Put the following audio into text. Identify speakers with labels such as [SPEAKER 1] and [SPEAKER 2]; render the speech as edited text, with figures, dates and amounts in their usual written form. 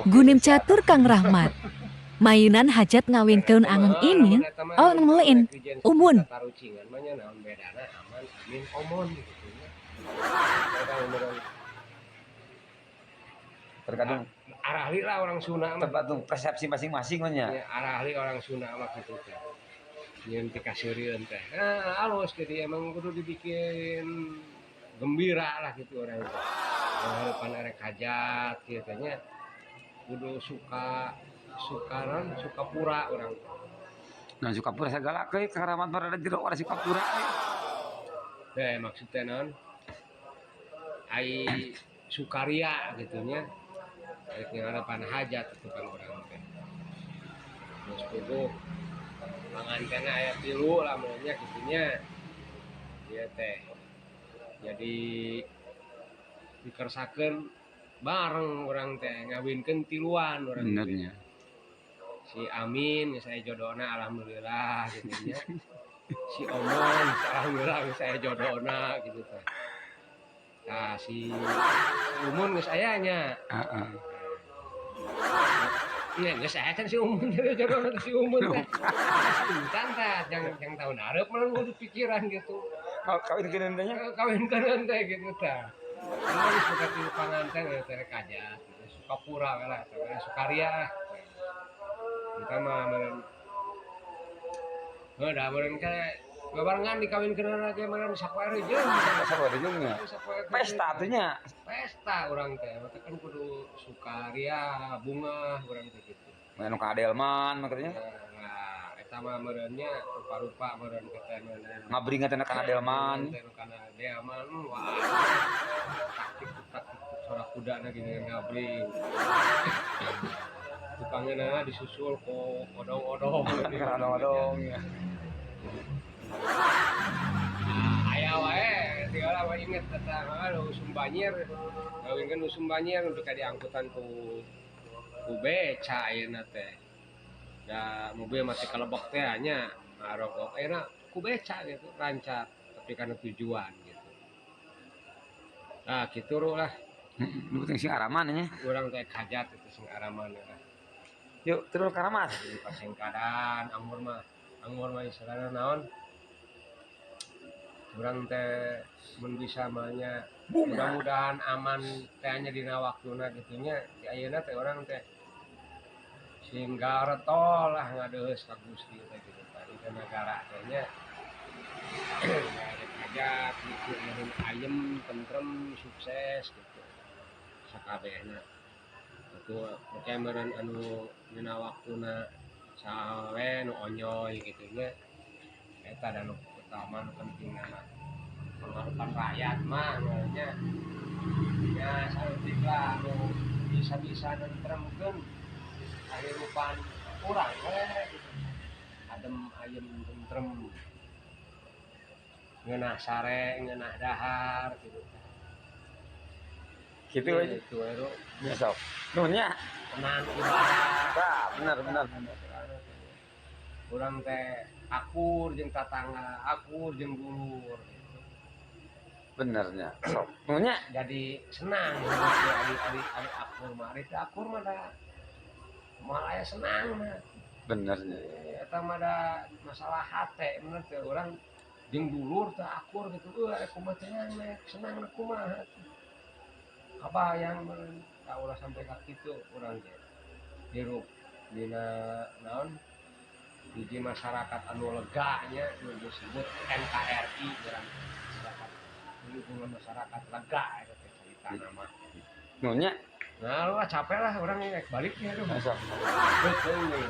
[SPEAKER 1] Gunem catur Kang Rahmat. Mayunan hajat ngawinkeun Angeng Inin, oh ngelein, Umun.
[SPEAKER 2] Tarucingan mah nya naon bedana aman, amin, omon gitu nya. Eta beneran.
[SPEAKER 3] Tergantung
[SPEAKER 2] arahli lah orang Sunda mah.
[SPEAKER 3] Tergantung persepsi masing-masing mah nya.
[SPEAKER 2] Ya, arahli orang Sunda mah gitu teh. Nyeun tikaseurieun teh. Nah, alus, jadi emang kudu dibikin gembira lah gitu orang teh. Harapan arek hajat gitu nya. Kudu suka suka non sukapura orang teh.
[SPEAKER 3] Nah, Sukapura segala ke karamat pada jero ora Sukapura.
[SPEAKER 2] Teh maksudnya non ai sukaria gitu nya. Arek harapan hajat itu kan orang teh. Terus kudu pangantena aya tilu lah maunya gitu nya. Ieu teh. Jadi dikersakeun bareng orang teh ngawinkeun tiluan orang teh.
[SPEAKER 3] Benernya.
[SPEAKER 2] Si Amin saya jodohna, alhamdulillah gitu nya. Si Omon alhamdulillah saya jodohna gitu teh. Nah, si Umun geus aya nya.
[SPEAKER 3] Heeh.
[SPEAKER 2] Nya geus aya kan si Umun, jadi jodohna teh si Umun teh. Si Intan teh yang tahun hareup mah kudu pikiran gitu.
[SPEAKER 3] Kalau kawin keun teh nya.
[SPEAKER 2] Kawin keun teh gitu tah. Emang geus boga tilu panganten ya teh rek hajat gitu. Sukapura we lah teh, Sukaria. Eta mah meureun. Heuh, da meureun ke babarengan dikawinkeun ge meureun sapoe rejeung.
[SPEAKER 3] Sapoe rejeung nya.
[SPEAKER 2] Sapoe.
[SPEAKER 3] Pesta atuh nya.
[SPEAKER 2] Pesta urang teh, mata kan kudu sukaria, bunga urang teh gitu.
[SPEAKER 3] Nu ka Adelman maksudnya.
[SPEAKER 2] Nah, eta mah meureun nya rupa-rupa meureun teh meureun.
[SPEAKER 3] Ngabring teh kana Adelman.
[SPEAKER 2] Teh kana Adelman, wah. Taktik taktik sora kuda na gini ngabring. Tukangnya disusul ku odong-odong.
[SPEAKER 3] Odong-odong ya.
[SPEAKER 2] Nah, aya wae tinggal mah inget eta mah usum banjir. Ngawinkeun usum banjir untuk diangkutan ku ku beca ayeuna teh. Da mobil masih kalebok teh nya ngarogok ayeuna ku beca gitu lancar tapi karena tujuan gitu. Nah, kitu lah.
[SPEAKER 3] Nu penting sing araman nya.
[SPEAKER 2] Urang teh hajat itu sing araman lah.
[SPEAKER 3] Yuk, turun karamat.
[SPEAKER 2] Jadi pasengkadan anggur mah istilahna naon? Urang teh mun bisa mah nya mudah-mudahan aman teh nya dina waktuna kitu nya. Di ayeuna teh urang teh sing garetol lah ngadeus ka Gusti teh gitu tadi ke negara teh nya. Rek hajat gitu ayem tentrem sukses gitu sakabehna. Itu oke meureun anu dina waktuna saha we nu onyoy gitu nya. Eta da nu utama, nu pentingna mah pengharapan rakyat mah nya nya saeutik lah nu bisa-bisa nentremkeun kahirupan urang we gitu. Adem ayem tentrem, ngeunah sare, ngeunah dahar gitu.
[SPEAKER 3] Gitu aja.
[SPEAKER 2] Gitu we, Ru.
[SPEAKER 3] Besok. Nuhun nya.
[SPEAKER 2] Tenang ibadah.
[SPEAKER 3] Tah, bener bener bener.
[SPEAKER 2] Urang teh akur jeung tatangga, akur jeung dulur gitu.
[SPEAKER 3] Benernya. Sok. Nuhun nya.
[SPEAKER 2] Jadi senang gitu ari ari ari akur mah, ari teu akur mah da moal aya senang mah.
[SPEAKER 3] Benernya.
[SPEAKER 2] Eta mah da masalah hate bener teh, urang jeung dulur teu akur gitu, euy rek kumaha tenang rek senang rek kumaha tuh. Kabayang meureun da ulah sampai ka kitu urang teh. Hirup dina naon hiji masyarakat anu lega nya, nu disebut NKRI urang, masyarakat lingkungan masyarakat lega eta teh caritana mah.
[SPEAKER 3] Nuhun nya.
[SPEAKER 2] Nah, lu lah capek lah urang rek balik ya tuh.
[SPEAKER 3] Sok.
[SPEAKER 2] Betul nih.